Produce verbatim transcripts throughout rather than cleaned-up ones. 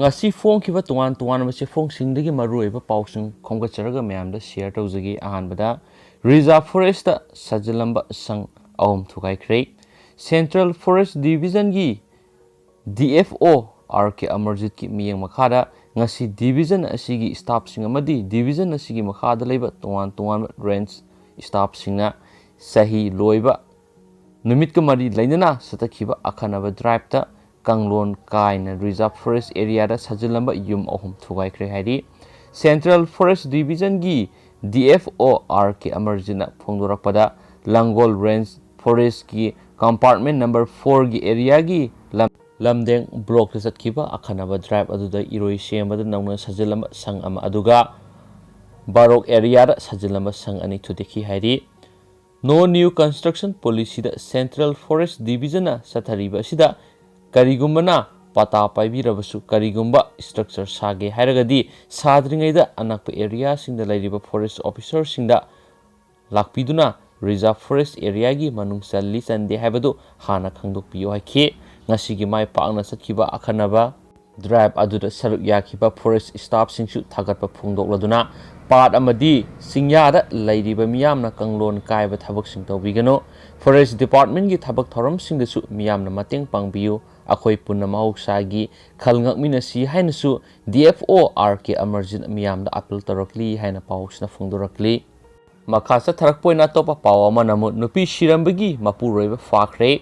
ꯉꯁꯤ ꯐꯣꯡꯈꯤꯕ ꯇꯣꯉꯥꯟ ꯇꯣꯉꯥꯟꯕ ꯆꯦꯐꯣꯡꯁꯤꯡꯗꯒꯤ ꯃꯔꯨꯑꯣꯏꯕ ꯄꯥꯎꯁꯤꯡ ꯈꯣꯝꯒꯠꯆꯔꯒ ꯃꯌꯥꯝꯗ ꯁꯤꯌꯔ ꯇꯧꯖꯒꯦ꯫ ꯑꯍꯥꯟꯕꯗ, ꯔꯤꯖꯥꯔꯚ ꯐꯣꯔꯦꯁꯇ ꯁꯥꯖꯤꯜꯂꯝꯕ ꯁꯪ ꯑꯍꯨꯝ ꯊꯨꯒꯥꯏꯈ꯭ꯔꯦ꯫ ꯁꯦꯟꯇ꯭ꯔꯦꯜ ꯐꯣꯔꯦꯁ ꯗꯤꯕꯤꯖꯟꯒꯤ D F O R K ꯑꯃꯔꯖꯤꯠꯀꯤ ꯃꯤꯠꯌꯦꯡ ꯃꯈꯥꯗ ꯉꯁꯤ ꯗꯤꯕꯤꯖꯟ ꯑꯁꯤꯒꯤ ꯁ꯭ꯇꯥꯐꯁꯤꯡ ꯑꯃꯗꯤ ꯗꯤꯕꯤꯖꯟ ꯑꯁꯤꯒꯤ ꯃꯈꯥꯗ ꯂꯩꯕ ꯇꯣꯉꯥꯟ ꯇꯣꯉꯥꯟꯕ ꯔꯦꯟꯖ ꯁ꯭ꯇꯥꯐꯁꯤꯡꯅ ꯆꯍꯤ ꯂꯣꯏꯕ ꯅꯨꯃꯤꯠꯀ ꯃꯔꯤ ꯂꯩꯅꯅ ꯆꯠꯊꯈꯤꯕ ꯑꯈꯟꯅꯕ ꯗ꯭ꯔꯥꯏꯚꯇ ꯀꯥꯡꯂꯣꯟ ꯀꯥꯏꯅ ꯔꯤꯖꯥꯔꯚ ꯐꯣꯔꯦꯁ ꯑꯦꯔꯤꯌꯥꯗ ꯁꯥꯖꯤꯜꯂꯝꯕ ꯌꯨꯝ ꯑꯍꯨꯝ ꯊꯨꯒꯥꯏꯈ꯭ꯔꯦ ꯍꯥꯏꯔꯤ꯫ ꯁꯦꯟꯇ꯭ꯔꯦꯜ ꯐꯣꯔꯦꯁ ꯗꯤꯕꯤꯖꯟꯒꯤ ꯗꯤ ꯑꯦꯐ ꯑꯣ ꯑꯥꯔ ꯀꯦ ꯑꯃꯔꯖꯤꯠꯅ ꯐꯣꯡꯗꯣꯔꯛꯄꯗ, ꯂꯥꯡꯒꯣꯜ ꯔꯦꯟꯖ ꯐꯣꯔꯦꯁꯀꯤ ꯀꯝꯄꯥꯔꯠꯃꯦꯟ ꯅꯝꯕꯔ ꯐꯣꯔꯒꯤ ꯑꯦꯔꯤꯌꯥꯒꯤ ꯂꯝ-, ꯂꯝꯗꯦꯡ ꯕ꯭ꯂꯣꯛꯇ ꯆꯠꯈꯤꯕ ꯑꯈꯟꯅꯕ ꯗ꯭ꯔꯥꯏꯚ ꯑꯗꯨꯗ ꯏꯔꯣꯏ ꯁꯦꯝꯕꯗ ꯅꯧꯅ ꯁꯥꯖꯤꯜꯂꯝꯕ ꯁꯪ ꯑꯃ, ꯑꯗꯨꯒ ꯕꯥꯔꯣꯛ ꯑꯦꯔꯤꯌꯥꯗ ꯁꯥꯖꯤꯜꯂꯝꯕ ꯁꯪ ꯑꯅꯤ ꯊꯨꯗꯦꯛꯈꯤ ꯍꯥꯏꯔꯤ꯫ No New Construction Policyꯗ ꯁꯦꯟꯇ꯭ꯔꯦꯜ ꯐꯣꯔꯦꯁ ꯗꯤꯕꯤꯖꯟꯅ ꯆꯠꯊꯔꯤꯕ ꯑꯁꯤꯗ ꯀꯔꯤꯒꯨꯝꯕꯅ ꯄꯇꯥ ꯄꯥꯏꯕꯤꯔꯕꯁꯨ, ꯀꯔꯤꯒꯨꯝꯕ ꯁ꯭ꯇ꯭ꯔꯛꯆꯔ ꯁꯥꯒꯦ ꯍꯥꯏꯔꯒꯗꯤ ꯁꯥꯗ꯭ꯔꯤꯉꯩꯗ ꯑꯅꯛꯄ ꯑꯦꯔꯤꯌꯥꯁꯤꯡꯗ ꯂꯩꯔꯤꯕ ꯐꯣꯔꯦꯁ ꯑꯣꯐꯤꯁꯔꯁꯤꯡꯗ ꯂꯥꯛꯄꯤꯗꯨꯅ ꯔꯤꯖꯥꯔꯚ ꯐꯣꯔꯦꯁ ꯑꯦꯔꯤꯌꯥꯒꯤ ꯃꯅꯨꯡ ꯆꯜꯂꯤ ꯆꯟꯗꯦ ꯍꯥꯏꯕꯗꯨ ꯍꯥꯟꯅ ꯈꯪꯗꯣꯛꯄꯤꯌꯨ ꯍꯥꯏꯈꯤ꯫ ꯉꯁꯤꯒꯤ ꯃꯥꯏ ꯄꯥꯛꯅ ꯆꯠꯈꯤꯕ ꯑꯈꯟꯅꯕ ꯗ꯭ꯔꯥꯏꯚ ꯑꯗꯨꯗ ꯁꯔꯨꯛ ꯌꯥꯈꯤꯕ ꯐꯣꯔꯦꯁ ꯁ꯭ꯇꯥꯐꯁꯤꯡꯁꯨ ꯊꯥꯒꯠꯄ ꯐꯣꯡꯗꯣꯛꯂꯗꯨꯅ, ꯄꯥꯠ ꯑꯃꯗꯤ ꯆꯤꯡꯌꯥꯗ ꯂꯩꯔꯤꯕ ꯃꯤꯌꯥꯝꯅ ꯀꯥꯡꯂꯣꯟ ꯀꯥꯏꯕ ꯊꯕꯛꯁꯤꯡ ꯇꯧꯕꯤꯒꯅꯨ꯫ ꯐꯣꯔꯦꯁ ꯗꯤꯄꯥꯔꯠꯃꯦꯟꯒꯤ ꯊꯕꯛ ꯊꯧꯔꯝꯁꯤꯡꯗꯁꯨ ꯃꯤꯌꯥꯝꯅ ꯃꯇꯦꯡ ꯄꯥꯡꯕꯤꯌꯨ꯫ ꯑꯩꯈꯣꯏ ꯄꯨꯟꯅ ꯃꯍꯧꯁꯥꯒꯤ ꯈꯜ ꯉꯛꯃꯤꯟꯅꯁꯤ ꯍꯥꯏꯅꯁꯨ ꯗꯤ ꯑꯦꯐ ꯑꯣ ꯑꯥꯔ ꯀꯦ ꯑꯃꯔꯖꯤꯠ ꯃꯤꯌꯥꯝꯗ ꯑꯄꯤꯜ ꯇꯧꯔꯛꯂꯤ ꯍꯥꯏꯅ ꯄꯥꯎꯁꯤꯅ ꯐꯣꯡꯗꯣꯔꯛꯂꯤ꯫ ꯃꯈꯥ ꯆꯠꯊꯔꯛꯄ ꯑꯣꯏꯅ ꯑꯇꯣꯞꯄ ꯄꯥꯎ ꯑꯃꯅ ꯑꯃꯨꯛ ꯅꯨꯄꯤ ꯁꯤꯔꯝꯕꯒꯤ ꯃꯄꯨꯔꯣꯏꯕ ꯐꯥꯈ꯭ꯔꯦ꯫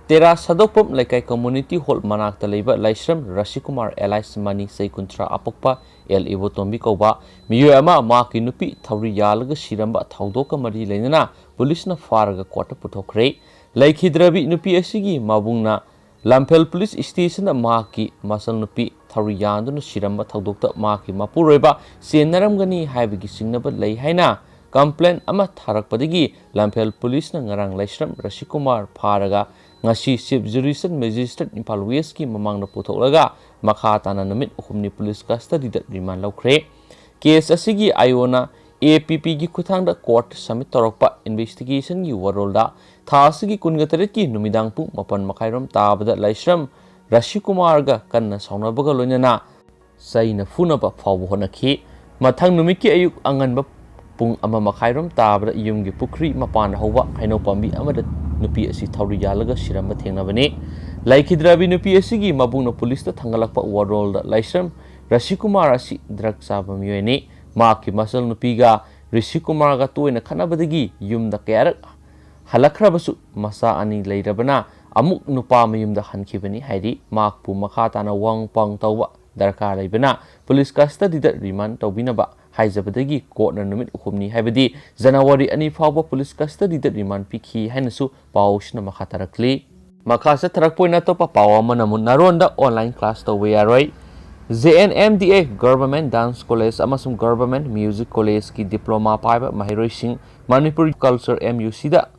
ꯇꯦꯔꯥ ꯁꯥꯗꯣꯛꯄꯝ ꯂꯩꯀꯥꯏ ꯀꯝꯃ꯭ꯌꯨꯅꯤꯇꯤ ꯍꯣꯜ ꯃꯅꯥꯛꯇ ꯂꯩꯕ ꯂꯥꯏꯁ꯭ꯔꯝ ꯔꯥꯁꯤꯀꯨꯃꯥꯔ alias ꯃꯅꯤ, ꯆꯍꯤ ꯀꯨꯟꯊ꯭ꯔꯥ ꯑꯄꯣꯛꯄ ꯑꯦꯜ ꯏꯕꯣꯇꯣꯝꯕꯤ ꯀꯧꯕ ꯃꯤꯑꯣꯏ ꯑꯃ ꯃꯍꯥꯛꯀꯤ ꯅꯨꯄꯤ ꯊꯧꯔꯤ ꯌꯥꯜꯂꯒ ꯁꯤꯔꯝꯕ ꯊꯧꯗꯣꯛꯀ ꯃꯔꯤ ꯂꯩꯅꯅ ꯄꯨꯂꯤꯁꯅ ꯐꯥꯔꯒ ꯀꯣꯔꯠꯇ ꯄꯨꯊꯣꯛꯈ꯭ꯔꯦ꯫ ꯂꯩꯈꯤꯗ꯭ꯔꯕꯤ ꯅꯨꯄꯤ ꯑꯁꯤꯒꯤ ꯃꯕꯨꯡꯅ ꯂꯝꯐꯦꯜ ꯄꯨꯂꯤꯁ ꯁ꯭ꯇꯦꯁꯟꯗ ꯃꯍꯥꯛꯀꯤ ꯃꯆꯜꯅꯨꯄꯤ ꯊꯧꯔꯤ ꯌꯥꯟꯗꯨꯅ ꯁꯤꯔꯝꯕ ꯊꯧꯗꯣꯛꯇ ꯃꯍꯥꯛꯀꯤ ꯃꯄꯨꯔꯣꯏꯕ ꯆꯦꯟꯅꯔꯝꯒꯅꯤ ꯍꯥꯏꯕꯒꯤ ꯆꯤꯡꯅꯕ ꯂꯩ ꯍꯥꯏꯅ ꯀꯝꯄ꯭ꯂꯦꯟ ꯑꯃ ꯊꯥꯔꯛꯄꯗꯒꯤ ꯂꯝꯐꯦꯜ ꯄꯨꯂꯤꯁꯅ ꯉꯔꯥꯡ ꯂꯥꯏꯁ꯭ꯔꯝ ꯔꯥꯁꯤꯀꯨꯃꯥꯔ ꯐꯥꯔꯒ ꯉꯁꯤ ꯆꯤꯐ ꯖꯨꯗꯤꯁꯤꯌꯦꯜ ꯃꯦꯖꯤꯁꯇ꯭ꯔꯦꯠ ꯏꯝꯐꯥꯜ ꯋꯦꯁꯀꯤ ꯃꯃꯥꯡꯗ ꯄꯨꯊꯣꯛꯂꯒ ꯃꯈꯥ ꯇꯥꯅ ꯅꯨꯃꯤꯠ ꯑꯍꯨꯝꯅꯤ ꯄꯨꯂꯤꯁ ꯀꯁꯇꯗꯤꯗ ꯔꯤꯃꯥꯟ ꯂꯧꯈ꯭ꯔꯦ꯫ ꯀꯦꯁ ꯑꯁꯤꯒꯤ ꯑꯥꯏ ꯑꯣꯅ ꯑꯦ ꯄꯤ ꯄꯤꯒꯤ ꯈꯨꯠꯊꯥꯡꯗ ꯀꯣꯔꯠꯇ ꯁꯕꯃꯤꯠ ꯇꯧꯔꯛꯄ ꯏꯟꯚꯦꯁꯇꯤꯒꯦꯁꯟꯒꯤ ꯋꯥꯔꯣꯜꯗ ꯊꯥ ꯑꯁꯤꯒꯤ ꯀꯨꯟꯒ ꯇꯔꯦꯠꯀꯤ ꯅꯨꯃꯤꯗꯥꯡ ꯄꯨꯡ ꯃꯥꯄꯟ ꯃꯈꯥꯏꯔꯣꯝ ꯇꯥꯕꯗ ꯂꯥꯏꯁ꯭ꯔꯝ ꯔꯥꯁꯤꯀꯨꯃꯥꯔꯒ ꯀꯟꯅ ꯁꯥꯎꯅꯕꯒ ꯂꯣꯏꯅꯅ ꯆꯩꯅ ꯐꯨꯅꯕ ꯐꯥꯎꯕ ꯍꯣꯠꯅꯈꯤ꯫ ꯃꯊꯪ ꯅꯨꯃꯤꯠꯀꯤ ꯑꯌꯨꯛ ꯑꯉꯟꯕ ꯄꯨꯡ ꯑꯃ ꯃꯈꯥꯏꯔꯣꯝ ꯇꯥꯕꯗ ꯌꯨꯝꯒꯤ ꯄꯨꯈ꯭ꯔꯤ ꯃꯄꯥꯟꯗ ꯍꯧꯕ ꯍꯩꯅꯧ ꯄꯥꯝꯕꯤ ꯑꯃꯗ ꯅꯨꯄꯤ ꯑꯁꯤ ꯊꯧꯔꯤ ꯌꯥꯜꯂꯒ ꯁꯤꯔꯝꯕ ꯊꯦꯡꯅꯕꯅꯤ꯫ ꯂꯩꯈꯤꯗ꯭ꯔꯕꯤ ꯅꯨꯄꯤ ꯑꯁꯤꯒꯤ ꯃꯕꯨꯡꯅ ꯄꯨꯂꯤꯁꯇ ꯊꯥꯡꯒꯠꯂꯛꯄ ꯋꯥꯔꯣꯜꯗ ꯂꯥꯏꯁ꯭ꯔꯝ ꯔꯥꯁꯤꯀꯨꯃꯥꯔ ꯑꯁꯤ ꯗ꯭ꯔꯒ ꯆꯥꯕ ꯃꯤꯑꯣꯏꯅꯤ꯫ ꯃꯍꯥꯛꯀꯤ ꯃꯆꯜ ꯅꯨꯄꯤꯒ ꯔꯤꯁꯤꯀꯨꯃꯥꯔꯒ ꯇꯣꯏꯅ ꯈꯠꯅꯕꯗꯒꯤ ꯌꯨꯝꯗ ꯀꯌꯥꯔꯛ ꯍꯜꯂꯛꯈ꯭ꯔꯕꯁꯨ ꯃꯆꯥ ꯑꯅꯤ ꯂꯩꯔꯕꯅ ꯑꯃꯨꯛ ꯅꯨꯄꯥ ꯃꯌꯨꯝꯗ ꯍꯟꯈꯤꯕꯅꯤ ꯍꯥꯏꯔꯤ꯫ ꯃꯍꯥꯛꯄꯨ ꯃꯈꯥ ꯇꯥꯅ ꯋꯥꯍꯪ ꯄꯥꯎ ꯇꯧꯕ ꯗꯔꯀꯥꯔ ꯂꯩꯕꯅ ꯄꯨꯂꯤꯁ ꯀꯁꯇꯗꯤꯗ ꯔꯤꯃꯥꯟ ꯇꯧꯕꯤꯅꯕ ꯍꯥꯏꯖꯕꯗꯒꯤ ꯀꯣꯔꯠꯅ ꯅꯨꯃꯤꯠ ꯍꯨꯝꯅꯤ, ꯍꯥꯏꯕꯗꯤ ꯖꯅꯋꯥꯔꯤ ꯑꯅꯤ ꯐꯥꯎꯕ ꯄꯨꯂꯤꯁ ꯀꯁꯇꯗꯤꯗ ꯔꯤꯃꯥꯟ ꯄꯤꯈꯤ ꯍꯥꯏꯅꯁꯨ ꯄꯥꯎꯁꯤꯅ ꯃꯈꯥ ꯇꯥꯔꯛꯂꯤ꯫ ꯃꯈꯥ ꯆꯠꯊꯔꯛꯄ ꯑꯣꯏꯅ ꯑꯇꯣꯞꯄ ꯄꯥꯎ ꯑꯃꯅ ꯑꯃꯨꯛ ꯅꯥꯔꯣꯟꯗ online class ꯇꯧꯕ ꯌꯥꯔꯣꯏ꯫ J N M D A Government Dance College ꯑꯃꯁꯨꯡ Government Music Collegeꯀꯤ diploma ꯄꯥꯏꯕ ꯃꯍꯩꯔꯣꯏꯁꯤꯡ ꯃꯅꯤꯄꯨꯔ Culture M U Cꯗ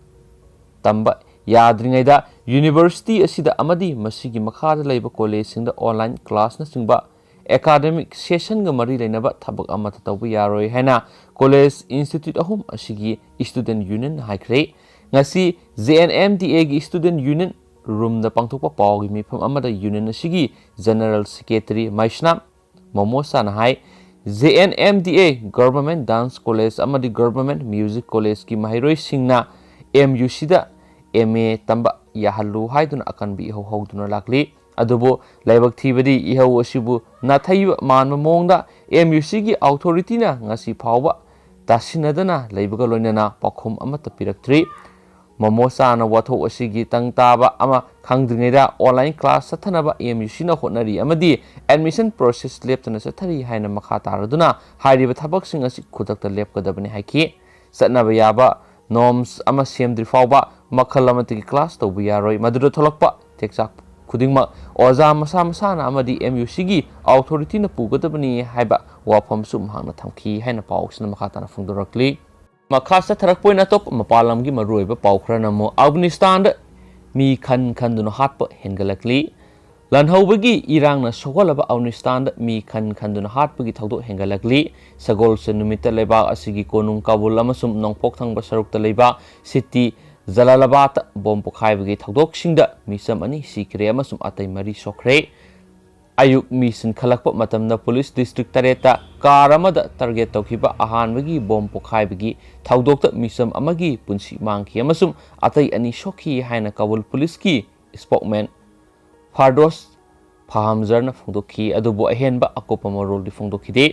ꯇꯝꯕ ꯌꯥꯗ꯭ꯔꯤꯉꯩꯗ university ꯑꯁꯤꯗ ꯑꯃꯗꯤ ꯃꯁꯤꯒꯤ ꯃꯈꯥꯗ ꯂꯩꯕ collegeꯁꯤꯡꯗ online classꯅꯆꯤꯡꯕ academic sessionꯒ ꯃꯔꯤ ꯂꯩꯅꯕ ꯊꯕꯛ ꯑꯃꯠꯇ ꯇꯧꯕ ꯌꯥꯔꯣꯏ ꯍꯥꯏꯅ college institute ꯑꯍꯨꯝ ꯑꯁꯤꯒꯤ student unionꯅ ꯍꯥꯏꯈ꯭ꯔꯦ꯫ ꯉꯁꯤ J N M D Aꯒꯤ student union roomꯗ ꯄꯥꯡꯊꯣꯛꯄ ꯄꯥꯎꯒꯤ ꯃꯤꯐꯝ ꯑꯃꯗ union ꯑꯁꯤꯒꯤ general secretary Meisnam ꯃꯣꯃꯣꯁꯥꯅ high, J N M D A Government Dance College ꯑꯃꯗꯤ Government Music Collegeꯀꯤ ꯃꯍꯩꯔꯣꯏꯁꯤꯡꯅ M U Cꯗ M A ꯇꯝꯕ ꯌꯥꯍꯜꯂꯨ ꯍꯥꯏꯗꯨꯅ ꯑꯀꯟꯕ ꯏꯍꯧ ꯍꯧꯗꯨꯅ ꯂꯥꯛꯂꯤ꯫ ꯑꯗꯨꯕꯨ ꯂꯥꯏꯕꯛ ꯊꯤꯕꯗꯤ ꯏꯍꯧ ꯑꯁꯤꯕꯨ ꯅꯥꯊꯩꯕ ꯃꯥꯟꯕ ꯃꯑꯣꯡꯗ M U Cꯒꯤ authorityꯅ ꯉꯁꯤ ꯐꯥꯎꯕ ꯇꯥꯁꯤꯟꯅꯗꯅ ꯂꯩꯕꯒ ꯂꯣꯏꯅꯅ ꯄꯥꯎꯈꯨꯝ ꯑꯃꯠꯇ ꯄꯤꯔꯛꯇ꯭ꯔꯤ꯫ ꯃꯣꯃꯣꯆꯥꯅ ꯋꯥꯊꯣꯛ ꯑꯁꯤꯒꯤ ꯇꯪ ꯇꯥꯕ ꯑꯃ ꯈꯪꯗ꯭ꯔꯤꯉꯩꯗ online class ꯆꯠꯊꯅꯕ M U Cꯅ ꯍꯣꯠꯅꯔꯤ ꯑꯃꯗꯤ admission process ꯂꯦꯞꯇꯅ ꯆꯠꯊꯔꯤ ꯍꯥꯏꯅ ꯃꯈꯥ ꯇꯥꯔꯗꯨꯅ ꯍꯥꯏꯔꯤꯕ ꯊꯕꯛꯁꯤꯡ ꯑꯁꯤ ꯈꯨꯗꯛꯇ ꯂꯦꯞꯀꯗꯕꯅꯤ ꯍꯥꯏꯈꯤ꯫ ꯆꯠꯅꯕ ꯌꯥꯕ norms ꯑꯃ ꯁꯦꯝꯗ꯭ꯔꯤ ꯐꯥꯎꯕ ꯃꯈꯜ ꯑꯃꯠꯇꯒꯤ class ꯇꯧꯕ ꯌꯥꯔꯣꯏ꯫ ꯃꯗꯨꯗ ꯊꯣꯛꯂꯛꯄ ꯇꯦꯛꯆꯥꯛ ꯈꯨꯗꯤꯡꯃꯛ ꯑꯣꯖꯥ ꯃꯁꯥ ꯃꯁꯥꯅ ꯑꯃꯗꯤ M U Cꯒꯤ authorityꯅ ꯄꯨꯒꯗꯕꯅꯤ ꯍꯥꯏꯕ ꯋꯥꯐꯝꯁꯨ ꯃꯍꯥꯛꯅ ꯊꯝꯈꯤ ꯍꯥꯏꯅ ꯄꯥꯎꯁꯤꯅ ꯃꯈꯥ ꯇꯥꯅ ꯐꯣꯡꯗꯣꯔꯛꯂꯤ꯫ ꯃꯈꯥ ꯆꯠꯊꯔꯛꯄ ꯑꯣꯏꯅ ꯑꯇꯣꯞꯄ ꯃꯄꯥꯟ ꯂꯝꯒꯤ ꯃꯔꯨꯑꯣꯏꯕ ꯄꯥꯎ ꯈꯔꯅ ꯑꯃꯨꯛ ꯑꯐꯒꯥꯅꯤꯁꯇꯥꯟꯗ ꯃꯤ ꯈꯟ ꯈꯟꯗꯨꯅ ꯍꯥꯠꯄ ꯍꯦꯟꯒꯠꯂꯛꯂꯤ꯫ ꯂꯥꯟꯍꯧꯕꯒꯤ ꯏꯔꯥꯡꯅ ꯁꯣꯛꯍꯜꯂꯕ ꯑꯐꯒꯥꯅꯤꯁꯇꯥꯟꯗ ꯃꯤ ꯈꯟ ꯈꯟꯗꯨꯅ ꯍꯥꯠꯄꯒꯤ ꯊꯧꯗꯣꯛ ꯍꯦꯟꯒꯠꯂꯛꯂꯤ꯫ ꯁꯒꯣꯜꯁꯦꯟ ꯅꯨꯃꯤꯠꯇ ꯂꯩꯕꯥꯛ ꯑꯁꯤꯒꯤ ꯀꯣꯅꯨꯡ ꯀꯥꯕꯨꯜ ꯑꯃꯁꯨꯡ ꯅꯣꯡꯄꯣꯛ ꯊꯪꯕ ꯁꯔꯨꯛꯇ ꯂꯩꯕ city ꯖꯂꯥꯂꯥꯕꯥꯗꯇ ꯕꯣꯝ ꯄꯣꯈꯥꯏꯕꯒꯤ ꯊꯧꯗꯣꯛꯁꯤꯡꯗ ꯃꯤꯆꯝ ꯑꯅꯤ ꯁꯤꯈ꯭ꯔꯦ ꯑꯃꯁꯨꯡ ꯑꯇꯩ ꯃꯔꯤ ꯁꯣꯛꯈ꯭ꯔꯦ꯫ ꯑꯌꯨꯛ ꯃꯤ ꯆꯤꯟꯈꯠꯂꯛꯄ ꯃꯇꯝꯗ ꯄꯨꯂꯤꯁ ꯗꯤꯁꯇ꯭ꯔꯤꯛ ꯇꯔꯦꯠꯇ ꯀꯥꯔ ꯑꯃꯗ ꯇꯥꯔꯒꯦꯠ ꯇꯧꯈꯤꯕ ꯑꯍꯥꯟꯕꯒꯤ ꯕꯣꯝ ꯄꯣꯈꯥꯏꯕꯒꯤ ꯊꯧꯗꯣꯛꯇ ꯃꯤꯆꯝ ꯑꯃꯒꯤ ꯄꯨꯟꯁꯤ ꯃꯥꯡꯈꯤ ꯑꯃꯁꯨꯡ ꯑꯇꯩ ꯑꯅꯤ ꯁꯣꯛꯈꯤ ꯍꯥꯏꯅ ꯀꯥꯕꯨꯜ ꯄꯨꯂꯤꯁꯀꯤ ꯁ꯭ꯄꯣꯛꯃꯦꯟ ꯐꯥꯔꯗꯣꯁ ꯐꯥꯍꯝꯖꯔꯅ ꯐꯣꯡꯗꯣꯛꯈꯤ꯫ ꯑꯗꯨꯕꯨ ꯑꯍꯦꯟꯕ ꯑꯀꯨꯞꯄ ꯃꯔꯣꯜꯗꯤ ꯐꯣꯡꯗꯣꯛꯈꯤꯗꯦ꯫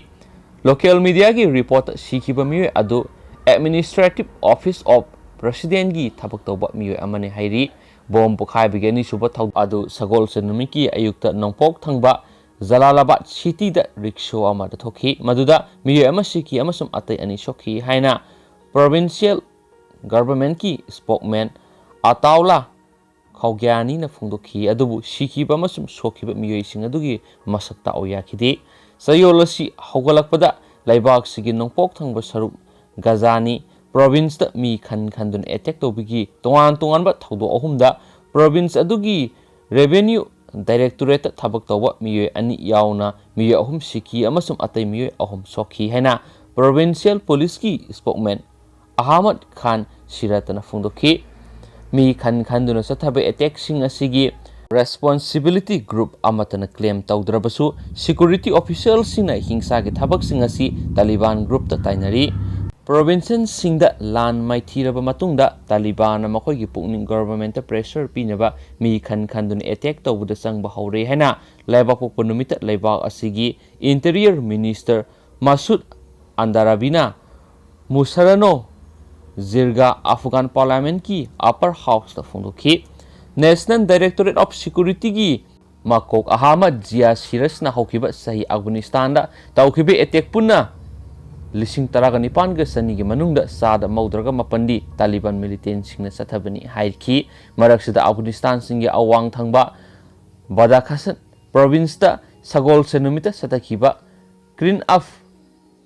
ꯂꯣꯀꯦꯜ ꯃꯤꯗꯤꯌꯥꯒꯤ ꯔꯤꯄꯣꯔꯠꯇ ꯁꯤꯈꯤꯕ ꯃꯤꯑꯣꯏ ꯑꯗꯨ ꯑꯦꯗꯃꯤꯅꯤꯁꯇ꯭ꯔꯦꯇꯤꯚ ꯑꯣꯐꯤꯁ ꯑꯣꯐ ꯄ꯭ꯔꯦꯁꯤꯗꯦꯟꯒꯤ ꯊꯕꯛ ꯇꯧꯕ ꯃꯤꯑꯣꯏ ꯑꯃꯅꯤ ꯍꯥꯏꯔꯤ꯫ ꯕꯣꯝ ꯄꯣꯈꯥꯏꯕꯒꯤ ꯑꯅꯤꯁꯨꯕ ꯊꯧꯗꯣꯛ ꯑꯗꯨ ꯁꯒꯣꯜꯁꯦꯟ ꯅꯨꯃꯤꯠꯀꯤ ꯑꯌꯨꯛꯇ ꯅꯣꯡꯄꯣꯛ ꯊꯪꯕ ꯖꯂꯥꯂꯥꯕꯥꯗ ꯁꯤꯇꯤꯗ ꯔꯤꯛꯁꯣ ꯑꯃꯗ ꯊꯣꯛꯈꯤ, ꯃꯗꯨꯗ ꯃꯤꯑꯣꯏ ꯑꯃ ꯁꯤꯈꯤ ꯑꯃꯁꯨꯡ ꯑꯇꯩ ꯑꯅꯤ ꯁꯣꯛꯈꯤ ꯍꯥꯏꯅ ꯄ꯭ꯔꯣꯚꯤꯟꯁꯤꯌꯦꯜ ꯒꯚꯔꯟꯃꯦꯟꯠꯀꯤ ꯁ꯭ꯄꯣꯛꯃꯦꯟ ꯑꯇꯥꯎꯂꯥ ꯈꯥꯎꯒ꯭ꯌꯥꯅꯤꯅ ꯐꯣꯡꯗꯣꯛꯈꯤ꯫ ꯑꯗꯨꯕꯨ ꯁꯤꯈꯤꯕ ꯑꯃꯁꯨꯡ ꯁꯣꯛꯈꯤꯕ ꯃꯤꯑꯣꯏꯁꯤꯡ ꯑꯗꯨꯒꯤ ꯃꯁꯛ ꯇꯥꯛꯎ ꯌꯥꯈꯤꯗꯦ꯫ ꯆꯌꯣꯜ ꯑꯁꯤ ꯍꯧꯒꯠꯂꯛꯄꯗ ꯂꯩꯕꯥꯛꯁꯤꯒꯤ ꯅꯣꯡꯄꯣꯛ ꯊꯪꯕ ꯁꯔꯨꯛ ꯒꯖꯥꯅꯤ ꯄ꯭ꯔꯣꯚꯤꯟꯁꯇ ꯃꯤ ꯈꯟ ꯈꯟꯗꯨꯅ ꯑꯦꯇꯦꯛ ꯇꯧꯕꯒꯤ ꯇꯣꯉꯥꯟ ꯇꯣꯉꯥꯟꯕ ꯊꯧꯗꯣꯛ ꯑꯍꯨꯝꯗ ꯄ꯭ꯔꯣꯚꯤꯟꯁ ꯑꯗꯨꯒꯤ ꯔꯦꯚꯦꯅ꯭ꯌꯨ ꯗꯥꯏꯔꯦꯛꯇꯣꯔꯦꯠꯇ ꯊꯕꯛ ꯇꯧꯕ ꯃꯤꯑꯣꯏ ꯑꯅꯤ ꯌꯥꯎꯅ ꯃꯤꯑꯣꯏ ꯑꯍꯨꯝ ꯁꯤꯈꯤ ꯑꯃꯁꯨꯡ ꯑꯇꯩ ꯃꯤꯑꯣꯏ ꯑꯍꯨꯝ ꯁꯣꯛꯈꯤ ꯍꯥꯏꯅ ꯄ꯭ꯔꯣꯚꯤꯟꯁꯤꯌꯦꯜ ꯄꯨꯂꯤꯁꯀꯤ ꯁ꯭ꯄꯣꯛꯃꯦꯟ ꯑꯍꯃꯗ ꯈꯥꯟ ꯁꯤꯔꯠꯇꯅ ꯐꯣꯡꯗꯣꯛꯈꯤ꯫ ꯃꯤ ꯈꯟ ꯈꯟꯗꯨꯅ ꯆꯠꯊꯕ ꯑꯦꯇꯦꯛꯁꯤꯡ ꯑꯁꯤꯒꯤ ꯔꯦꯁꯄꯣꯟꯁꯤꯕꯤꯂꯤꯇꯤ ꯒ꯭ꯔꯨꯞ ꯑꯃꯠꯇꯅ ꯀ꯭ꯂꯦꯝ ꯇꯧꯗ꯭ꯔꯕꯁꯨ, ꯁꯦꯀ꯭ꯌꯨꯔꯤꯇꯤ ꯑꯣꯐꯤꯁꯤꯌꯦꯜꯁꯤꯡꯅ ꯍꯤꯡꯁꯥꯒꯤ ꯊꯕꯛꯁꯤꯡ ꯑꯁꯤ ꯇꯥꯂꯤꯕꯥꯟ ꯒ꯭ꯔꯨꯞꯇ ꯇꯥꯏꯅꯔꯤ꯫ ꯄ꯭ꯔꯣꯚꯤꯟꯁꯤꯌꯦꯜꯁꯤꯡꯗ ꯂꯥꯟ ꯃꯥꯏꯊꯤꯔꯕ ꯃꯇꯨꯡꯗ ꯇꯥꯂꯤꯕꯥꯟꯅ ꯃꯈꯣꯏꯒꯤ ꯄꯨꯛꯅꯤꯡ ꯒꯚꯔꯟꯃꯦꯟꯠꯇ ꯄ꯭ꯔꯦꯁꯔ ꯄꯤꯅꯕ ꯃꯤ ꯈꯟ ꯈꯟꯗꯨꯅ ꯑꯦꯇꯦꯛ ꯇꯧꯕꯗ ꯆꯪꯕ ꯍꯧꯔꯦ ꯍꯥꯏꯅ ꯂꯩꯕꯥꯛꯄꯣꯛꯄ ꯅꯨꯃꯤꯠꯇ ꯂꯩꯕꯥꯛ ꯑꯁꯤꯒꯤ ꯏꯟꯇꯤꯔꯤꯌꯔ ꯃꯤꯅꯤꯁꯇꯔ ꯃꯁꯨꯗ ꯑꯟꯗꯥꯔꯥꯕꯤꯅ ꯃꯨꯁꯔꯅꯣ ꯖꯤꯔꯒꯥ ꯑꯐꯒꯥꯟ ꯄꯥꯔꯂꯤꯌꯥꯃꯦꯟꯠꯀꯤ ꯑꯄꯔ ꯍꯥꯎꯁꯇ ꯐꯣꯡꯗꯣꯛꯈꯤ꯫ ꯅꯦꯁꯅꯦꯜ ꯗꯥꯏꯔꯦꯛꯇꯣꯔꯦꯠ ꯑꯣꯐ ꯁꯦꯀ꯭ꯌꯨꯔꯤꯇꯤꯒꯤ ꯃꯀꯣꯛ ꯑꯍꯃꯗ ꯖꯤꯌꯥ ꯁꯤꯔꯁꯅ ꯍꯧꯈꯤꯕ ꯆꯍꯤ ꯑꯐꯒꯥꯅꯤꯁꯇꯥꯟꯗ ꯇꯧꯈꯤꯕ ꯑꯦꯇꯦꯛ ꯄꯨꯟꯅ ꯂꯤꯁꯤꯡ ꯇꯔꯥꯒ ꯅꯤꯄꯥꯟꯒ ꯆꯅꯤꯒꯤ ꯃꯅꯨꯡꯗ ꯆꯥꯗ ꯃꯧꯗ꯭ꯔꯥꯒ ꯃꯥꯄꯟꯗꯤ ꯇꯥꯂꯤꯕꯥꯟ ꯃꯤꯂꯤꯇꯦꯟꯁꯤꯡꯅ ꯆꯠꯊꯕꯅꯤ ꯍꯥꯏꯈꯤ꯫ ꯃꯔꯛꯁꯤꯗ ꯑꯐꯒꯥꯅꯤꯁꯇꯥꯟꯁꯤꯡꯒꯤ ꯑꯋꯥꯡ ꯊꯪꯕ ꯕꯗꯥꯈꯁꯟ ꯄ꯭ꯔꯣꯚꯤꯟꯁꯇ ꯁꯒꯣꯜꯁꯦꯟ ꯅꯨꯃꯤꯠꯇ ꯆꯠꯊꯈꯤꯕ ꯀ꯭ꯂꯤꯟ ꯑꯞ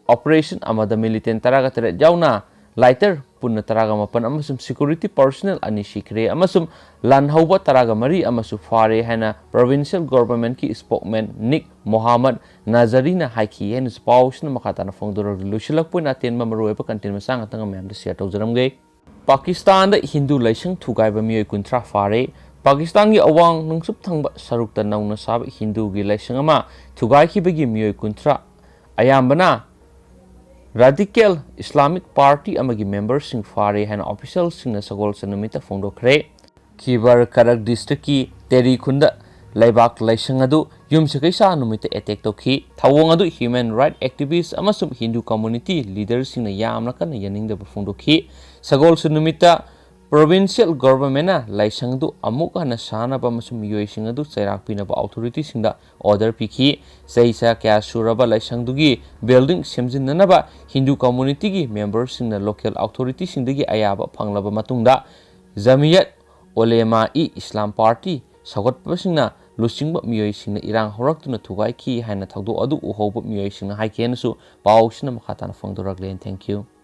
ꯑꯣꯄꯔꯦꯁꯟ ꯑꯃꯗ ꯃꯤꯂꯤꯇꯦꯟ ꯇꯔꯥꯒ ꯇꯔꯦꯠ ꯌꯥꯎꯅ ꯂꯥꯏꯇꯔ ꯄꯨꯟꯅ ꯇꯔꯥꯒ ꯃꯥꯄꯟ ꯑꯃꯁꯨꯡ ꯁꯦꯀ꯭ꯌꯨꯔꯤꯇꯤ ꯄꯔꯁꯣꯅꯦꯜ ꯑꯅꯤ ꯁꯤꯈ꯭ꯔꯦ ꯑꯃꯁꯨꯡ ꯂꯥꯟꯍꯧꯕ ꯇꯔꯥꯒ ꯃꯔꯤ ꯑꯃꯁꯨ ꯐꯥꯔꯦ ꯍꯥꯏꯅ ꯄ꯭ꯔꯣꯚꯤꯟꯁꯤꯌꯦꯜ ꯒꯚꯔꯟꯃꯦꯟꯠꯀꯤ ꯁ꯭ꯄꯣꯛꯃꯦꯟ ꯅꯤꯛ ꯃꯣꯍꯥꯃꯗ ꯅꯖꯔꯤꯅ ꯍꯥꯏꯈꯤ ꯍꯥꯏꯅꯁꯨ ꯄꯥꯎꯁꯤꯅ ꯃꯈꯥ ꯇꯥꯅ ꯐꯣꯡꯗꯣꯔꯛꯂꯤ꯫ ꯂꯣꯏꯁꯤꯜꯂꯛꯄ ꯑꯣꯏꯅ ꯑꯇꯦꯟꯕ ꯃꯔꯨꯑꯣꯏꯕ ꯀꯟꯇꯦꯟ ꯃꯆꯥ ꯉꯥꯛꯇꯪ ꯃꯌꯥꯝꯗ ꯁꯤꯌꯔ ꯇꯧꯖꯔꯝꯒꯦ꯫ ꯄꯥꯀꯤꯁꯇꯥꯟꯗ ꯍꯤꯟꯗꯨ ꯂꯥꯏꯁꯪ ꯊꯨꯒꯥꯏꯕ ꯃꯤꯑꯣꯏ ꯀꯨꯟꯊ꯭ꯔꯥ ꯐꯥꯔꯦ꯫ ꯄꯥꯀꯤꯁꯇꯥꯟꯒꯤ ꯑꯋꯥꯡ ꯅꯣꯡꯆꯨꯞ ꯊꯪꯕ ꯁꯔꯨꯛꯇ ꯅꯧꯅ ꯁꯥꯕ ꯍꯤꯟꯗꯨꯒꯤ ꯂꯥꯏꯁꯪ ꯑꯃ ꯊꯨꯒꯥꯏꯈꯤꯕꯒꯤ ꯃꯤꯑꯣꯏ ꯀꯨꯟꯊ꯭ꯔꯥ, ꯑꯌꯥꯝꯕꯅ radical Islamic Party ꯑꯃꯒꯤ memberꯁꯤꯡ ꯐꯥꯔꯦ ꯍꯥꯏꯅ officialꯁꯤꯡꯅ ꯁꯒꯣꯜꯁꯦꯟ ꯅꯨꯃꯤꯠꯇ ꯐꯣꯡꯗꯣꯛꯈ꯭ꯔꯦ꯫ ꯈꯤꯕꯔ ꯀꯔꯛ districtꯀꯤ ꯇꯦꯔꯤ ꯈꯨꯟꯗ ꯂꯩꯕꯥꯛ ꯂꯥꯏꯁꯪ ꯑꯗꯨ ꯌꯨꯝꯁꯀꯩꯁ ꯅꯨꯃꯤꯠꯇ attack ꯇꯧꯈꯤ꯫ ꯊꯧꯑꯣꯡ ꯑꯗꯨ human rights activist ꯑꯃꯁꯨꯡ ꯍꯤꯟꯗꯨ community leaderꯁꯤꯡꯅ ꯌꯥꯝꯅ ꯀꯟꯅ ꯌꯥꯅꯤꯡꯗꯕ ꯐꯣꯡꯗꯣꯛꯈꯤ꯫ ꯁꯒꯣꯜꯁꯦꯟ ꯅꯨꯃꯤꯠꯇ provincial governmentꯅ ꯂꯥꯏꯁꯪ ꯑꯗꯨ ꯑꯃꯨꯛ ꯍꯟꯅ ꯁꯥꯅꯕ ꯑꯃꯁꯨꯡ ꯃꯤꯑꯣꯏꯁꯤꯡ ꯑꯗꯨ ꯆꯩꯔꯥꯛ ꯄꯤꯅꯕ authorityꯁꯤꯡꯗ order ꯄꯤꯈꯤ꯫ ꯆꯍꯤ ꯆꯥ ꯀꯌꯥ ꯁꯨꯔꯕ ꯂꯥꯏꯁꯪ ꯑꯗꯨꯒꯤ building ꯁꯦꯝꯖꯤꯟꯅꯅꯕ ꯍꯤꯟꯗꯨ communityꯒꯤ memberꯁꯤꯡꯅ local authorityꯁꯤꯡꯗꯒꯤ ꯑꯌꯥꯕ ꯐꯪꯂꯕ ꯃꯇꯨꯡꯗ, ꯖꯃꯤꯌꯠ ꯎꯂꯦꯃꯥ-ꯏ ꯏꯁꯂꯥꯝ Party ꯁꯧꯒꯠꯄꯁꯤꯡꯅ ꯂꯨꯆꯤꯡꯕ ꯃꯤꯑꯣꯏꯁꯤꯡꯅ ꯏꯔꯥꯡ ꯍꯧꯔꯛꯇꯨꯅ ꯊꯨꯒꯥꯏꯈꯤ ꯍꯥꯏꯅ ꯊꯧꯗꯣꯛ ꯑꯗꯨ ꯎꯍꯧꯕ ꯃꯤꯑꯣꯏꯁꯤꯡꯅ ꯍꯥꯏꯈꯤ ꯍꯥꯏꯅꯁꯨ ꯄꯥꯎꯁꯤꯅ ꯃꯈꯥ ꯇꯥꯅ ꯐꯣꯡꯗꯣꯔꯛꯂꯦ꯫ Thank you꯫